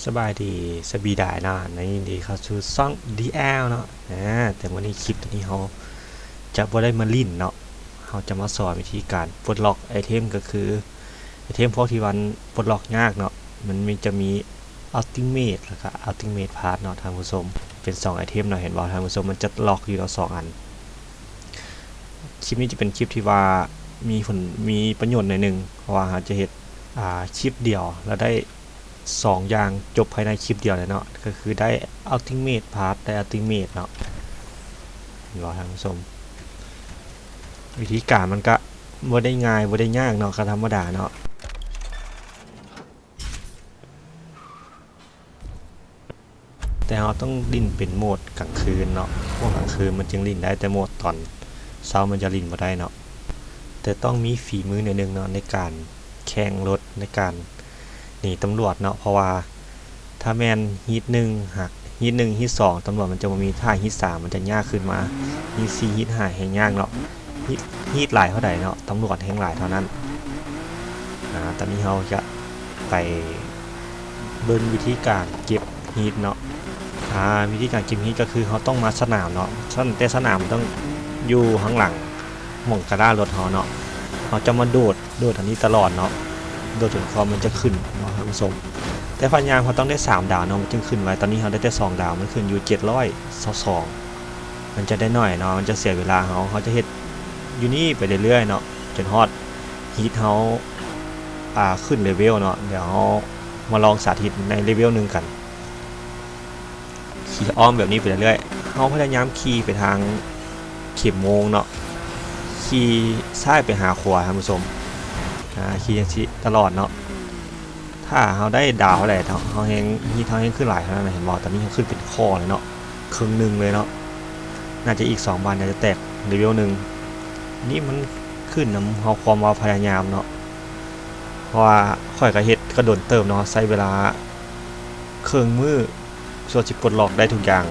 ສະບາຍດີ ສະບາຍດີເນາະ ຍິນດີເຂົ້າສູ່ຊ່ອງ ດີແອລ ເນາະ. ອາ ແຕ່ມື້ນີ້ຄລິບໂຕນີ້ເຮົາຈະບໍ່ໄດ້ມາຫຼິ້ນເນາະ ເຮົາຈະມາສອນວິທີການປົດລັອກໄອເທັມ ກໍຄືໄອເທັມພວກທີ່ວ່າປົດລັອກຍາກເນາະ ມັນມີ ຈະມີອັລຕິເມດ ແລ້ວກໍອັລຕິເມດພາດເນາະທ່ານຜູ້ຊົມ ເປັນສອງໄອເທັມເນາະ ເຫັນບໍ່ທ່ານຜູ້ຊົມ ມັນຈະລັອກຢູ່ເນາະສອງອັນ. ຄລິບນີ້ຈະເປັນຄລິບທີ່ວ່າມີຜົນ ມີປະໂຫຍດໜ້ອຍໜຶ່ງ ເພາະວ່າເຮົາຈະເຮັດ ອາ ຄລິບດຽວແລ້ວໄດ້ ສອງຢ່າງຈົບພາຍໃນຄລິບດຽວເລີຍເນາະ ກໍຄືໄດ້ອັລຕິເມດພາດ ໄດ້ອັລຕິເມດເນາະ ເຫັນບໍ່ທ່ານຜູ້ຊົມ? ວິທີການມັນກະບໍ່ໄດ້ງ່າຍ ບໍ່ໄດ້ຍາກເນາະ ກະທຳມະດາເນາະ ແຕ່ເຮົາຕ້ອງຫຼິ້ນເປັນໂໝດກາງຄືນເນາະ ໂໝດກາງຄືນມັນຈຶ່ງຫຼິ້ນໄດ້ ແຕ່ໂໝດຕອນເຊົ້າມັນຈະຫຼິ້ນບໍ່ໄດ້ເນາະ ແຕ່ຕ້ອງມີຝີມືໜ້ອຍໜຶ່ງເນາະ ໃນການແຂ່ງລົດ ໃນການ ໜີຕຳຫຼວດເນາະ ເພາະວ່າຖ້າແມ່ນຮີດໜຶ່ງ ຮີດໜຶ່ງ ຮີດສອງ ຕຳຫຼວດມັນຈະບໍ່ມີ ຖ້າຮີດສາມມັນຈະຍາກຂຶ້ນມາ ຮີດສີ່ ຮີດຫ້າແຮ່ງຍາກເນາະ ຮີດ ຮີດຫຼາຍເທົ່າໃດເນາະ ຕຳຫຼວດແຮ່ງຫຼາຍເທົ່ານັ້ນ. ອາ ຕອນນີ້ເຮົາຈະໄປເບິ່ງວິທີການເກັບຮີດເນາະ ອາ ວິທີການເກັບຮີດກໍຄືເຮົາຕ້ອງມາສະໜາມເນາະ ສະ ແຕ່ສະໜາມຕ້ອງຢູ່ຂ້າງຫຼັງ ໝ່ອງກາລ່າລົດເຮົາເນາະ ເຮົາຈະມາໂດດ ໂດດອັນນີ້ຕະຫຼອດເນາະ ໂດດຈົນກວ່າມັນຈະຂຶ້ນເນາະທ່ານຜູ້ຊົມ ແຕ່ພະຍາຍາມເຮົາຕ້ອງໄດ້ສາມດາວເນາະ ມັນຈຶ່ງຂຶ້ນໄວ ຕອນນີ້ເຮົາໄດ້ແຕ່ສອງດາວ ມັນຂຶ້ນຢູ່ເຈັດຮ້ອຍຊາວສອງ ມັນຈະໄດ້ໜ້ອຍເນາະ ມັນຈະເສຍເວລາເຮົາ ເຮົາຈະເຮັດຢູ່ນີ້ໄປເລື້ອຍໆເນາະ ຈົນຮອດຮີດເຮົາ ອາ ຂຶ້ນເລເວວເນາະ ດຽວເຮົາມາລອງສາທິດໃນເລເວວໜຶ່ງກັນ. ຂີ່ອ້ອມແບບນີ້ໄປເລື້ອຍໆ ເຮົາພະຍາຍາມຂີ່ໄປທາງເຂັມໂມງເນາະ ຂີ່ຊ້າຍໄປຫາຂວາທ່ານຜູ້ຊົມ ອາ ຂີ່ຈັ່ງຊີ້ຕະຫຼອດເນາະ ຖ້າເຮົາໄດ້ດາວເທົ່າໃດ ເຮົາ ເຮົາແຮ່ງ ຮີດເຮົາແຮ່ງຂຶ້ນຫຼາຍເທົ່ານັ້ນ ເຫັນບໍ່ ຕອນນີ້ເຮົາຂຶ້ນເປັນຂໍ້ເລີຍເນາະ ເຄິ່ງໜຶ່ງເລີຍເນາະ ໜ້າຈະອີກສອງບາດ ໜ້າຈະແຕກເລເວວໜຶ່ງ ນີ້ມັນຂຶ້ນນຳເຮົາຄວາມວ່າພະຍາຍາມເນາະ ເພາະວ່າຂ້ອຍກະເຮັດກະດົນເຕີບເນາະ ໃຊ້ເວລາເຄິ່ງມື້ ສ່ວນຊິປົດລັອກໄດ້ທຸກຢ່າງ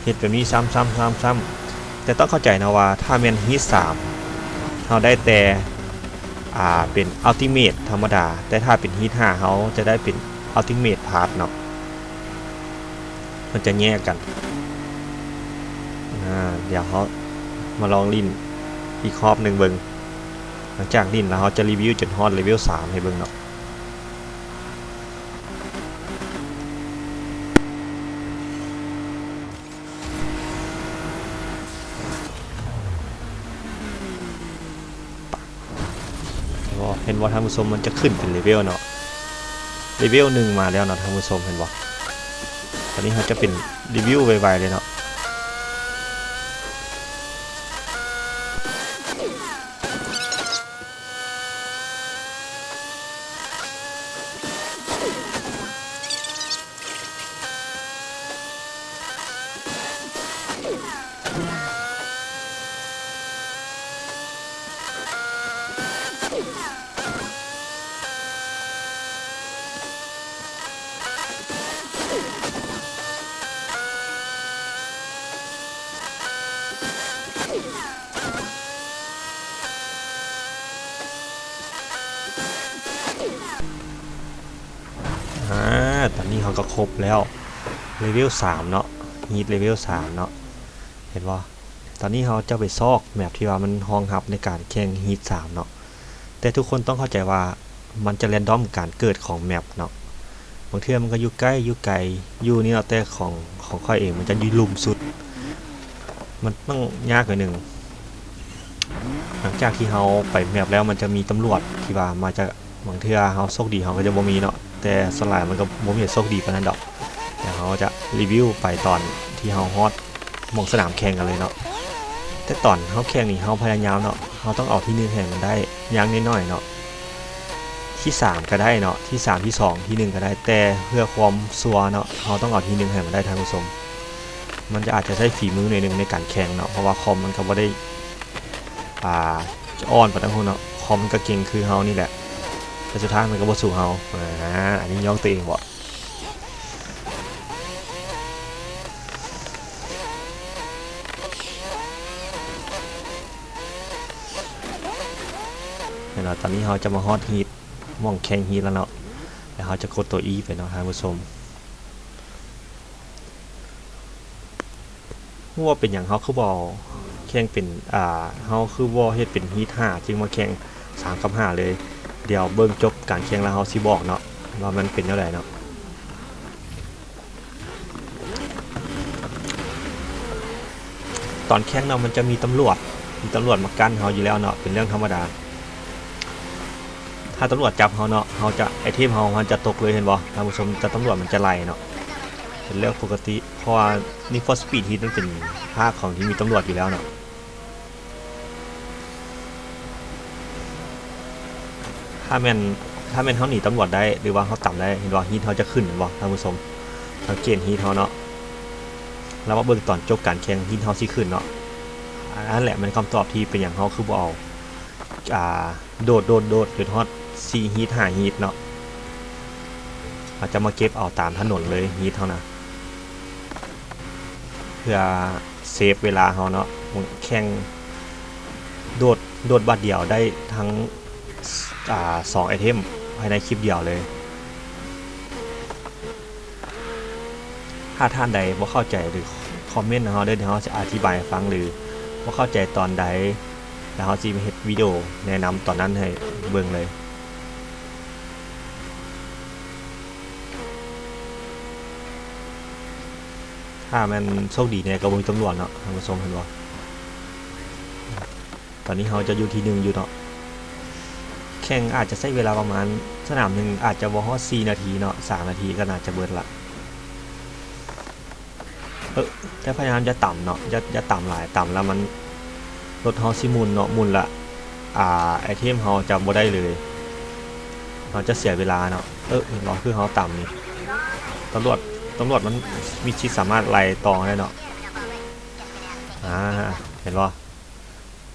ເຮັດແບບນີ້ຊ້ຳໆໆໆ ແຕ່ຕ້ອງເຂົ້າໃຈນະວ່າ ຖ້າແມ່ນຮີດສາມ ເຮົາໄດ້ແຕ່ ອາ ເປັນອັລຕິເມດທຳມະດາ ແຕ່ຖ້າເປັນຮີດຫ້າ ເຮົາຈະໄດ້ເປັນອັລຕິເມດພາດເນາະ ມັນຈະແຍກກັນ ອາ ດຽວເຮົາມາລອງຫຼິ້ນອີກຮອບໜຶ່ງເບິ່ງ ຫຼັງຈາກຫຼິ້ນແລ້ວ ເຮົາຈະຣີວິວຈົນຮອດເລເວວສາມໃຫ້ເບິ່ງເນາະ. ເຫັນບໍ່ ເຫັນບໍ່ທ່ານຜູ້ຊົມ ມັນຈະຂຶ້ນເປັນເລເວວເນາະ ເລເວວໜຶ່ງມາແລ້ວເນາະທ່ານຜູ້ຊົມ ເຫັນບໍ່ ຕອນນີ້ເຮົາຈະເປັນຣີວິວໄວໆເລີຍເນາະ. ອາ ຕອນນີ້ເຮົາກໍຄົບແລ້ວ ເລເວວສາມເນາະ ຮີດເລເວວສາມເນາະ ເຫັນບໍ່? ຕອນນີ້ເຮົາຈະໄປຊອກແມັບທີ່ວ່າມັນຮອງຮັບໃນການແຂ່ງຮີດສາມເນາະ ແຕ່ທຸກຄົນຕ້ອງເຂົ້າໃຈວ່າ ມັນຈະແຣນດອມການເກີດຂອງແມັບເນາະ ບາງເທື່ອມັນກໍຢູ່ໃກ້ ຢູ່ໄກ ຢູ່ນີ້ເນາະ ແຕ່ຂອງ ຂອງຂ້ອຍເອງມັນຈະຢູ່ລຸ່ມສຸດ ມັນຕ້ອງຍາກໜ້ອຍໜຶ່ງ ຫຼັງຈາກທີ່ເຮົາໄປແມັບແລ້ວ ມັນຈະມີຕຳຫຼວດທີ່ວ່າມາຈາກ ບາງເທື່ອເຮົາໂຊກດີເຮົາກໍຈະບໍ່ມີເນາະ ແຕ່ສ່ວນຫຼາຍມັນກໍບໍ່ມີໂຊກດີປານນັ້ນດອກ ດຽວເຮົາຈະຣີວິວໄປຕອນທີ່ເຮົາຮອດໝ່ອງສະໜາມແຂ່ງກັນເລີຍເນາະ ແຕ່ຕອນເຮົາແຂ່ງນີ້ເຮົາພະຍາຍາມເນາະ ເຮົາຕ້ອງເອົາທີໜຶ່ງໃຫ້ມັນໄດ້ ຢ່າງໜ້ອຍໆເນາະ ທີສາມກໍໄດ້ເນາະ ທີສາມ ທີສອງ ທີໜຶ່ງກໍໄດ້ ແຕ່ເພື່ອຄວາມຊັວເນາະ ເຮົາຕ້ອງເອົາທີໜຶ່ງໃຫ້ມັນໄດ້ທ່ານຜູ້ຊົມ ມັນຈະອາດຈະໃຊ້ຝີມືໜ້ອຍໜຶ່ງໃນການແຂ່ງເນາະ ເພາະວ່າຄອມມັນກໍບໍ່ໄດ້ ອ່າ ຈະອ່ອນປານນັ້ນພຸ້ນເນາະ ຄອມມັນກໍເກັ່ງຄືເຮົານີ້ແຫຼະ ແຕ່ສຸດທ້າຍມັນກໍບໍ່ສູ້ເຮົາ ອາ ອັນນີ້ຍ້ອງຕົວເອງບໍ? ແມ່ນລະ ຕອນນີ້ເຮົາຈະມາຮອດຮີດ ໝ່ອງແຂ່ງຮີດແລ້ວເນາະ ແລ້ວເຮົາຈະກົດໂຕ E ໄປເນາະທ່ານຜູ້ຊົມ. ຮູ້ວ່າເປັນຫຍັງເຮົາຄືບໍ່ເອົາແຂ່ງເປັນ ອ່າ ເຮົາຄືບໍ່ເຮັດເປັນຮີດຫ້າ ຈຶ່ງມາແຂ່ງສາມກັບຫ້າເລີຍ. ດຽວເບິ່ງຈົບການແຂ່ງແລ້ວເຮົາຊິບອກເນາະ ວ່າມັນເປັນແນວໃດເນາະ. ຕອນແຂ່ງເນາະ ມັນຈະມີຕຳຫຼວດ ມີຕຳຫຼວດມາກັ້ນເຮົາຢູ່ແລ້ວເນາະ ເປັນເລື່ອງທຳມະດາ. ຖ້າຕຳຫຼວດຈັບເຮົາເນາະ ເຮົາຈະ ໄອເທມເຮົາມັນຈະຕົກເລີຍ ເຫັນບໍ່ທ່ານຜູ້ຊົມ? ແຕ່ຕຳຫຼວດມັນຈະໄລ່ເນາະ ເປັນເລື່ອງປົກກະຕິ ເພາະວ່າ Need for Speed Heat ມັນເປັນພາກຂອງທີ່ມີຕຳຫຼວດຢູ່ແລ້ວເນາະ. ຖ້າແມ່ນ ຖ້າແມ່ນເຮົາໜີຕຳຫຼວດໄດ້ ຫຼືວ່າເຮົາຕຳໄດ້ ເຫັນບໍ່? Heat ເຮົາຈະຂຶ້ນ ເຫັນບໍ່ທ່ານຜູ້ຊົມ? ສັງເກດ Heat ເຮົາເນາະ ແລ້ວມາເບິ່ງຕອນຈົບການແຂ່ງ Heat ເຮົາຊິຂຶ້ນເນາະ. ອັນນັ້ນແຫຼະແມ່ນຄຳຕອບທີ່ເປັນຫຍັງເຮົາຄືບໍ່ເອົາ ອ່າ ໂດດ ໂດດ ໂດດ ຈົນຮອດສີ່ Heat ຫ້າ Heat ເນາະ. ເຮົາຈະມາເກັບເອົາຕາມຖະໜົນເລີຍ Heat ເຮົານະ ເພື່ອເຊບເວລາເຮົາເນາະ. ແຂ່ງໂດດ ໂດດບາດດຽວໄດ້ທັງ ອ່າ ສອງໄອເທັມພາຍໃນຄລິບດຽວເລີຍ. ຖ້າທ່ານໃດບໍ່ເຂົ້າໃຈ ຫຼື ຄອມເມັນໃຫ້ເຮົາເດີ ດຽວເຮົາຊິອະທິບາຍໃຫ້ຟັງ ຫຼື ບໍ່ເຂົ້າໃຈຕອນໃດ ແລ້ວເຮົາຊິເຮັດວິດີໂອແນະນຳຕອນນັ້ນໃຫ້ເບິ່ງເລີຍ. ຖ້າແມ່ນໂຊກດີແດ່ກໍບໍ່ມີຕຳຫຼວດເນາະ ທ່ານຜູ້ຊົມ ເຫັນບໍ່? ຕອນນີ້ເຮົາຈະຢູ່ທີໜຶ່ງຢູ່ເນາະ. ແຂ່ງອາດຈະໃຊ້ເວລາປະມານ ສະໜາມໜຶ່ງອາດຈະບໍ່ຮອດສີ່ນາທີເນາະ ສາມນາທີກໍໜ້າຈະເບິດລະ. ເອີ ແຕ່ພະຍາຍາມຢ່າຕຳເນາະ ຢ່າ ຢ່າຕຳຫຼາຍ ຕຳແລ້ວມັນ ລົດເຮົາຊິໝຸ່ນເນາະ ໝຸ່ນລະ ອ່າ ໄອເທັມເຮົາຈະບໍ່ໄດ້ເລີຍ ເຮົາຈະເສຍເວລາເນາະ. ເອີ ເຫັນບໍ່ ຄືເຮົາຕຳນີ້ ຕຳຫຼວດ ຕຳຫຼວດມັນມີສິດສາມາດໄລ່ຕໍ່ໄດ້ເນາະ. ອ່າ ເຫັນບໍ່?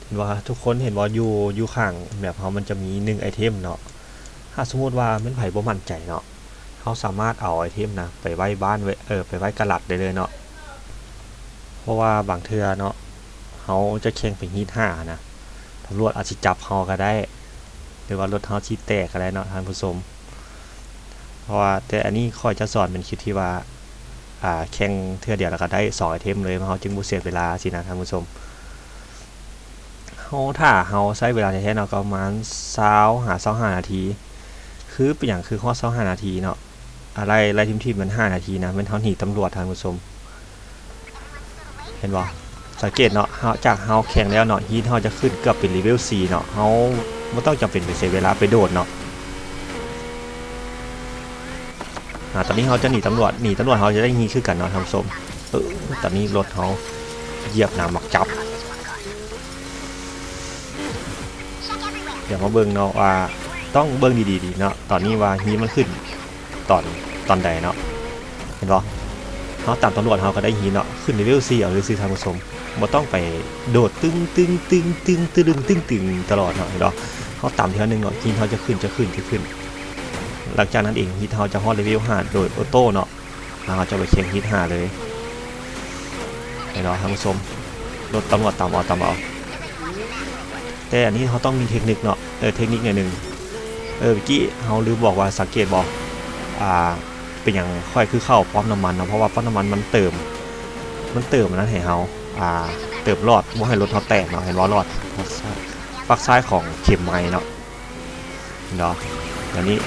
ເຫັນບໍ່? ທຸກຄົນເຫັນບໍ່? ຢູ່ ຢູ່ຂ້າງແມັບເຮົາມັນຈະມີໜຶ່ງໄອເທັມເນາະ. ຖ້າສົມມຸດວ່າແມ່ນໃຜບໍ່ໝັ້ນໃຈເນາະ ເຮົາສາມາດເອົາໄອເທັມນະໄປໄວ້ບ້ານ ໄວ້ ເອີ ໄປໄວ້ກະລັດໄດ້ເລີຍເນາະ. ເພາະວ່າບາງເທື່ອເນາະ ເຮົາຈະແຂ່ງໄປຮີດຫ້ານະ ຕຳຫຼວດອາດຊິຈັບເຮົາກໍໄດ້ ຫຼືວ່າລົດເຮົາຊິແຕກກໍໄດ້ເນາະທ່ານຜູ້ຊົມ. ເພາະວ່າ ແຕ່ອັນນີ້ຂ້ອຍຈະສອນເປັນຄລິບທີ່ວ່າ ອ່າ ແຂ່ງເທື່ອດຽວແລ້ວກໍໄດ້ສອງໄອເທັມເລີຍ ເຮົາຈຶ່ງບໍ່ເສຍເວລາຊີ້ນະທ່ານຜູ້ຊົມ. ເຮົາ ຖ້າເຮົາໃຊ້ເວລາແທ້ໆເນາະ ກໍປະມານຊາວຫາຊາວຫ້ານາທີ. ຄືເປັນຫຍັງຄືຮອດຊາວຫ້ານາທີເນາະ? ອາ ໄລ່ ໄລ່ຖິ້ມໆແມ່ນຫ້ານາທີນະ ແມ່ນເຮົາໜີຕຳຫຼວດທ່ານຜູ້ຊົມ. ເຫັນບໍ່? ສັງເກດເນາະ ເຮົາ ຈາກເຮົາແຂ່ງແລ້ວເນາະ ຮີດເຮົາຈະຂຶ້ນເກືອບເປັນເລເວວສີ່ເນາະ ເຮົາບໍ່ຕ້ອງຈຳເປັນໄປເສຍເວລາໄປໂດດເນາະ. ອາ ຕອນນີ້ເຮົາຈະໜີຕຳຫຼວດ ໜີຕຳຫຼວດເຮົາຈະໄດ້ຮີດຄືກັນເນາະທ່ານຜູ້ຊົມ. ເອີ ຕອນນີ້ລົດເຮົາຢຽບໜາໝາກຈັບ. ດຽວມາເບິ່ງເນາະວ່າ ຕ້ອງເບິ່ງດີໆເນາະ ຕອນນີ້ວ່າຮີດມັນຂຶ້ນຕອນ ຕອນໃດເນາະ. ເຫັນບໍ່? ເຮົາຕາມຕຳຫຼວດເຮົາກໍໄດ້ຮີດເນາະ ຂຶ້ນເລເວວສີ່ເອົາຊື່ໆທ່ານຜູ້ຊົມ ບໍ່ຕ້ອງໄປໂດດຕຶງໆຕຶງໆຕຶງໆຕຶງໆຕຶງໆຕະຫຼອດເນາະ. ເຫັນບໍ່? ເຮົາຕາມເທື່ອໜຶ່ງເນາະ ຮີດເຮົາຈະຂຶ້ນ ຈະຂຶ້ນ ຈະຂຶ້ນ. ຫຼັງຈາກນັ້ນເອງຮີດເຮົາຈະຮອດເລເວວຫ້າໂດຍໂອໂຕ້ເນາະ. ເຮົາຈະໄປແຂ່ງຮີດຫ້າເລີຍ ເຫັນບໍ່ທ່ານຜູ້ຊົມ? ລົດຕຳຫຼວດຕຳເອົາ ຕຳເອົາ. ແຕ່ອັນນີ້ເຮົາຕ້ອງມີເທັກນິກເນາະ ເອີ ເທັກນິກໜ້ອຍໜຶ່ງ. ເອີ ເມື່ອກີ້ເຮົາລືມບອກວ່າ ສັງເກດບໍ່ ອ່າ ເປັນຫຍັງຂ້ອຍຄືເຂົ້າປ້ອມນ້ຳມັນເນາະ ເພາະວ່າປ້ອມນ້ຳມັນມັນເຕີມ ມັນເຕີມອັນນັ້ນໃຫ້ເຮົາ ອ່າ ເຕີມຫຼອດບໍ່ໃຫ້ລົດເຮົາແຕກເນາະ. ເຫັນບໍ່? ຫຼອດ ປາກຊ້າຍຂອງເຂັມໄມ້ເນາະ. ເນາະ ດຽວນີ້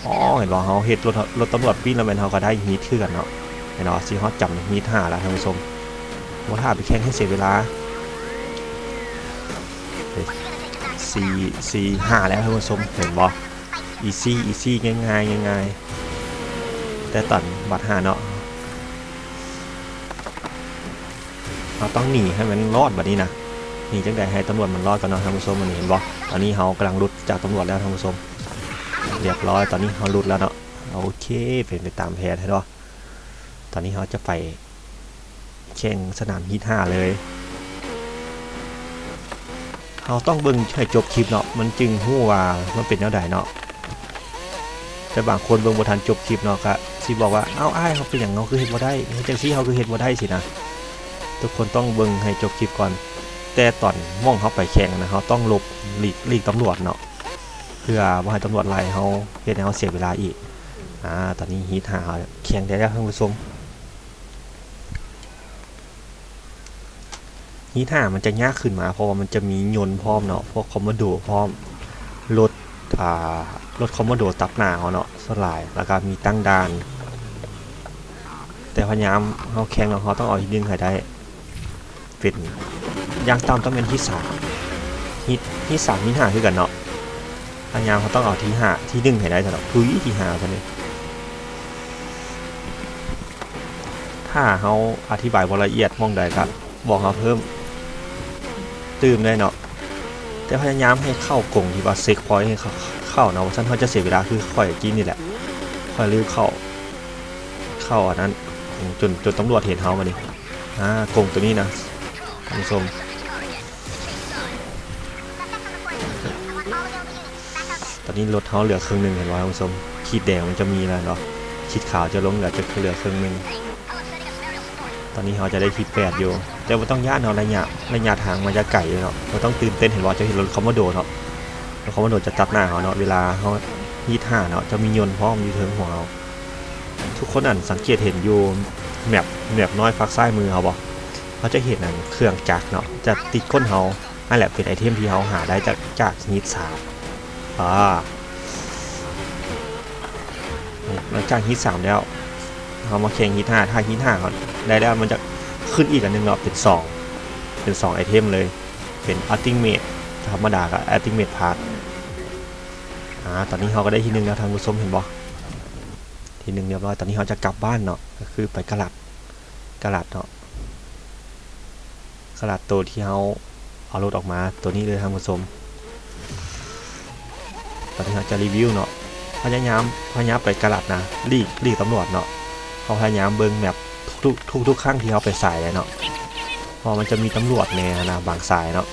ອໍ ເຫັນບໍ່? ເຮົາເຮັດລົດ ລົດຕຳຫຼວດປີ້ນແລ້ວແມ່ນເຮົາກໍໄດ້ຮີດຄືກັນເນາະ. ເຫັນບໍ່? ຊິຮອດຈຳຮີດຫ້າແລ້ວທ່ານຜູ້ຊົມ ບໍ່ຖ້າໄປແຂ່ງໃຫ້ເສຍເວລາ. ສີ່ ສີ່ ຫ້າແລ້ວທ່ານຜູ້ຊົມ ເຫັນບໍ່? ອີຊີ ອີຊີ ງ່າຍໆ ງ່າຍໆ ແຕ່ຕອນບັດຫ້າເນາະ. ເຮົາຕ້ອງໜີໃຫ້ມັນລອດບັດນີ້ນະ. ໜີຈັ່ງໃດໃຫ້ຕຳຫຼວດມັນລອດກ່ອນເນາະທ່ານຜູ້ຊົມ. ອັນນີ້ເຫັນບໍ່? ຕອນນີ້ເຮົາກຳລັງຫຼຸດຈາກຕຳຫຼວດແລ້ວທ່ານຜູ້ຊົມ. ລຽບຮ້ອຍ ຕອນນີ້ເຮົາຫຼຸດແລ້ວເນາະ. ໂອເຄ ເປັນໄປຕາມແຜນ ເຫັນບໍ່? ຕອນນີ້ເຮົາຈະໄປແຂ່ງສະໜາມຮີດຫ້າເລີຍ. ເຮົາຕ້ອງເບິ່ງໃຫ້ຈົບຄລິບເນາະ ມັນຈຶ່ງຮູ້ວ່າມັນເປັນແນວໃດເນາະ. ແຕ່ບາງຄົນເບິ່ງບໍ່ທັນຈົບຄລິບເນາະ ກະຊິບອກວ່າ ເອົ້າ ອ້າຍ ເຮົາເປັນຫຍັງເຮົາຄືເຮັດບໍ່ໄດ້ ເຮັດຈັ່ງຊີ້ເຮົາຄືເຮັດບໍ່ໄດ້ຊີ້ນະ. ທຸກຄົນຕ້ອງເບິ່ງໃຫ້ຈົບຄລິບກ່ອນ. ແຕ່ຕອນໝ່ອງເຮົາໄປແຂ່ງນະ ເຮົາຕ້ອງຫຼົບ ຫຼີກ ຫຼີກຕຳຫຼວດເນາະ ເພື່ອບໍ່ໃຫ້ຕຳຫຼວດໄລ່ເຮົາ ເຮັດໃຫ້ເຮົາເສຍເວລາອີກ. ອາ ຕອນນີ້ຮີດຫ້າເຮົາແຂ່ງໄດ້ແລ້ວທ່ານຜູ້ຊົມ. ຮີດຫ້າມັນຈະຍາກຂຶ້ນມາ ເພາະວ່າມັນຈະມີຍົນພ້ອມເນາະ, ພວກຄອມມານໂດພ້ອມ, ລົດ ອາ ລົດຄອມມານໂດຕັດໜ້າເຮົາເນາະ ສ່ວນຫຼາຍ, ແລ້ວກໍມີຕັ້ງດ່ານ. ແຕ່ພະຍາຍາມເຮົາແຂ່ງເນາະ ເຮົາຕ້ອງເອົາທີໜຶ່ງໃຫ້ໄດ້. ເປັນຢ່າງຕ່ຳຕ້ອງແມ່ນທີສາມ ທີ ທີສາມ ທີຫ້າຄືກັນເນາະ. ພະຍາຍາມເຮົາຕ້ອງເອົາທີຫ້າ ທີໜຶ່ງໃຫ້ໄດ້ຊັ້ນເນາະ. ອຸ້ຍ ທີຫ້າຊັ້ນເດ. ຖ້າເຮົາອະທິບາຍບໍ່ລະອຽດໝ່ອງໃດກໍບອກເຮົາເພີ່ມຕື່ມໄດ້ເນາະ. ແຕ່ພະຍາຍາມໃຫ້ເຂົ້າກົງທີ່ວ່າເຊັກພອຍໃຫ້ເຂົ້າເນາະ, ບໍ່ຊັ້ນເຮົາຈະເສຍເວລາຄືຂ້ອຍກີ້ນີ້ແຫຼະ. ຂ້ອຍລືມເຂົ້າ ເຂົ້າອັນນັ້ນ ຈົນ ຈົນຕຳຫຼວດເຫັນເຮົາບັດນີ້. ອາ ກົງໂຕນີ້ນະທ່ານຜູ້ຊົມ. ຕອນນີ້ລົດເຮົາເຫຼືອເຄິ່ງໜຶ່ງ ເຫັນບໍ່ທ່ານຜູ້ຊົມ? ຂີດແດງມັນຈະມີແລ້ວເນາະ, ຂີດຂາວຈະລົງ ເຫຼືອຈະເຫຼືອເຄິ່ງໜຶ່ງ. ຕອນນີ້ເຮົາຈະໄດ້ທີແປດຢູ່ ແຕ່ບໍ່ຕ້ອງຢ້ານເນາະ, ໄລຍະ ໄລຍະທາງມັນຈະໄກຢູ່ເນາະ. ບໍ່ຕ້ອງຕື່ນເຕັ້ນ ເຫັນບໍ່? ເຈົ້າເຫັນລົດຄອມມານໂດເນາະ, ລົດຄອມມານໂດຈະຕັດໜ້າເຮົາເນາະ ເວລາເຮົາຮີດຫ້າເນາະ, ຈະມີຍົນພ້ອມຢູ່ເທິງຫົວເຮົາ. ທຸກຄົນ ອັນ ສັງເກດເຫັນຢູ່ແມັບ ແມັບນ້ອຍຟາກຊ້າຍມືເຮົາບໍ່? ເຮົາຈະເຫັນ ອັນ ເຄື່ອງຈັກເນາະ ຈະຕິດກົ້ນເຮົາ. ນັ້ນແຫຼະເປັນໄອເທັມທີ່ເຮົາຫາໄດ້ຈາກ ຈາກຮີດສາມ. ອາ ຫຼັງຈາກຮີດສາມແລ້ວ ເຮົາມາແຂ່ງຮີດຫ້າ. ຖ້າຮີດຫ້າເຮົາໄດ້ແລ້ວ ມັນຈະຂຶ້ນອີກອັນໜຶ່ງເນາະ ເປັນສອງ ເປັນສອງໄອເທັມເລີຍ, ເປັນອັນຕິເມດທຳມະດາກັບອັນຕິເມດພາດ. ອາ ຕອນນີ້ເຮົາກໍໄດ້ທີໜຶ່ງແລ້ວທ່ານຜູ້ຊົມ ເຫັນບໍ່? ທີໜຶ່ງຮຽບຮ້ອຍ. ຕອນນີ້ເຮົາຈະກັບບ້ານເນາະ ກໍຄືໄປກະລັດ ກະລັດເນາະ. ຂະໜາດໂຕທີ່ເຮົາເອົາລົດອອກມາໂຕນີ້ເລີຍທ່ານຜູ້ຊົມ. ຕອນນີ້ເຮົາຈະຣີວິວເນາະ, ພະຍາຍາມ ພະຍາຍາມໄປກະລັດນະ, ຫຼີກ ຫຼີກຕຳຫຼວດເນາະ. ເຮົາພະຍາຍາມເບິ່ງແມັບທຸກໆ ທຸກໆຄັ້ງທີ່ເຮົາໄປສາຍເນາະ, ເພາະວ່າມັນຈະມີຕຳຫຼວດແດ່ຫັ້ນນະ ບາງສາຍເນາະ.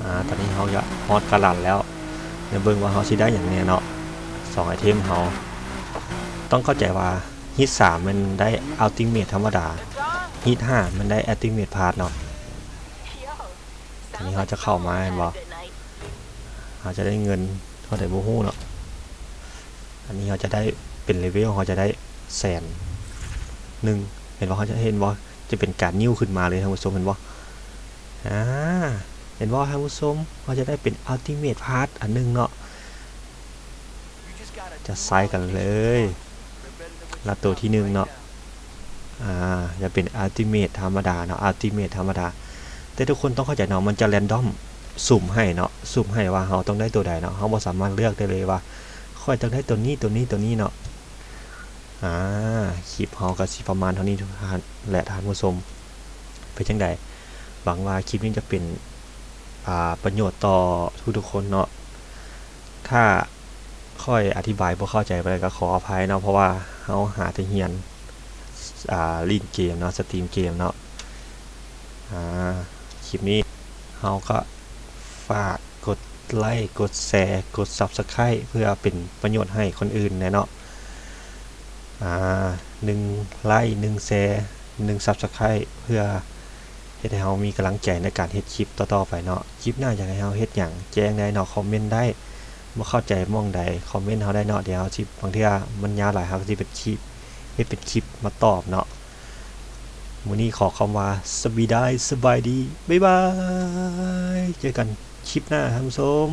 ອາ ຕອນນີ້ເຮົາກະຮອດກະລັດແລ້ວ, ດຽວເບິ່ງວ່າເຮົາຊິໄດ້ຫຍັງແດ່ເນາະ. ສອງໄອເທັມເຮົາ ຕ້ອງເຂົ້າໃຈວ່າ ຮີດສາມແມ່ນໄດ້ອັນຕິເມດທຳມະດາ, ຮີດຫ້າແມ່ນໄດ້ອັນຕິເມດພາດເນາະ. ອັນນີ້ເຮົາຈະເຂົ້າມາແມ່ນບໍ່? ເຮົາຈະໄດ້ເງິນເທົ່າໃດບໍ່ຮູ້ເນາະ. ອັນນີ້ເຮົາຈະໄດ້ເປັນເລເວວ ເຮົາຈະໄດ້ແສນໜຶ່ງ ເຫັນບໍ່? ເຮົາຈະເຫັນບໍ່? ຈະເປັນການນິ້ວຂຶ້ນມາເລີຍທ່ານຜູ້ຊົມ ເຫັນບໍ່? ອາ ເຫັນບໍ່ທ່ານຜູ້ຊົມ? ເຮົາຈະໄດ້ເປັນອັນຕິເມດພາດອັນໜຶ່ງເນາະ. ຈະໃສ່ກັນເລີຍ ລະໂຕທີໜຶ່ງເນາະ. ອາ ຈະເປັນອັນຕິເມດທຳມະດາເນາະ, ອັນຕິເມດທຳມະດາ. ແຕ່ທຸກຄົນຕ້ອງເຂົ້າໃຈເນາະ, ມັນຈະແຣນດອມ ສຸ່ມໃຫ້ເນາະ, ສຸ່ມໃຫ້ວ່າເຮົາຕ້ອງໄດ້ໂຕໃດເນາະ. ເຮົາບໍ່ສາມາດເລືອກໄດ້ເລີຍວ່າ ຂ້ອຍຕ້ອງໄດ້ໂຕນີ້ ໂຕນີ້ ໂຕນີ້ເນາະ. ອາ ຄລິບເຮົາກໍຊິປະມານເທົ່ານີ້ ທຸກທ່ານ ແລະ ທ່ານຜູ້ຊົມ. ເປັນຈັ່ງໃດ? ຫວັງວ່າຄລິບນີ້ຈະເປັນ ອາ ປະໂຫຍດຕໍ່ທຸກໆຄົນເນາະ. ຖ້າຂ້ອຍອະທິບາຍບໍ່ເຂົ້າໃຈປານໃດກໍຂໍອະໄພເນາະ, ເພາະວ່າເຮົາຫາແຕ່ຮຽນ ອາ ຫຼິ້ນເກມເນາະ, ສະຕຣີມເກມເນາະ. ອາ ຄລິບນີ້ເຮົາກໍຝາກກົດໄລ, ກົດແຊ, ກົດຊັບສະໄຄຣບ໌ ເພື່ອເປັນປະໂຫຍດໃຫ້ຄົນອື່ນແດ່ເນາະ. ອາ ໜຶ່ງໄລ, ໜຶ່ງແຊ, ໜຶ່ງຊັບສະໄຄຣບ໌ ເພື່ອເຮັດໃຫ້ເຮົາມີກຳລັງໃຈໃນການເຮັດຄລິບຕໍ່ໆໄປເນາະ. ຄລິບໜ້າຢາກໃຫ້ເຮົາເຮັດຫຍັງ ແຈ້ງໄດ້ເນາະ, ຄອມເມັນໄດ້. ບໍ່ເຂົ້າໃຈໝ່ອງໃດ ຄອມເມັນເຮົາໄດ້ເນາະ. ດຽວເຮົາຊິ ບາງເທື່ອມັນຍາວຫຼາຍ ເຮົາກໍຊິເປັນຄລິບ ເຮັດເປັນຄລິບມາຕອບເນາະ. ມື້ນີ້ຂໍຄຳວ່າ ສະບາຍດີ ສະບາຍດີ ບາຍບາຍ ເຈີກັນຄລິບໜ້າທ່ານຜູ້ຊົມ.